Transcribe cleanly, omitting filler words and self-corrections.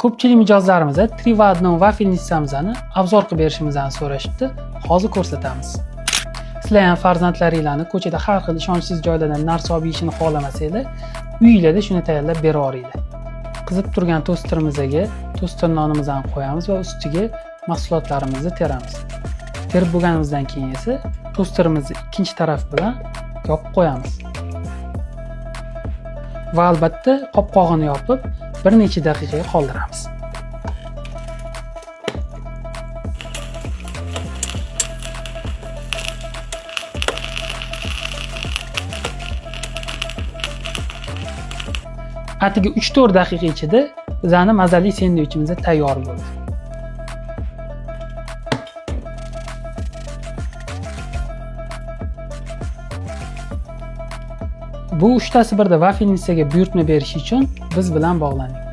Ko'pchilik mijozlarimiz 3 в 1 vafelnitsamizni obzor qilib berishimizni so'rashibdi. Hozir ko'rsatamiz. Sizlar ham farzandlaringlarni ko'chada har xil ishonchsiz joylardan narsa olib yeyishini xohlamasanglar, uyinglarda shuni tayyorlab bera olinglar. Qizib turgan tosterimizga toster nonimizni qo'yamiz va ustiga mahsulotlarimizni teramiz. Terib bo'lganimizdan keyin esa tosterimizni ikkinchi tarafi bilan yopib qo'yamiz. Va albatta qopqog'ini yopib bir necha daqiqaga qoldiramiz. Atigi 3-4 daqiqa ichida bizani mazali sendvichimiz tayyor bo'ldi. Bu uchtasi birda vafelnitsaga buyurtma berish uchun biz bilan bog'laning.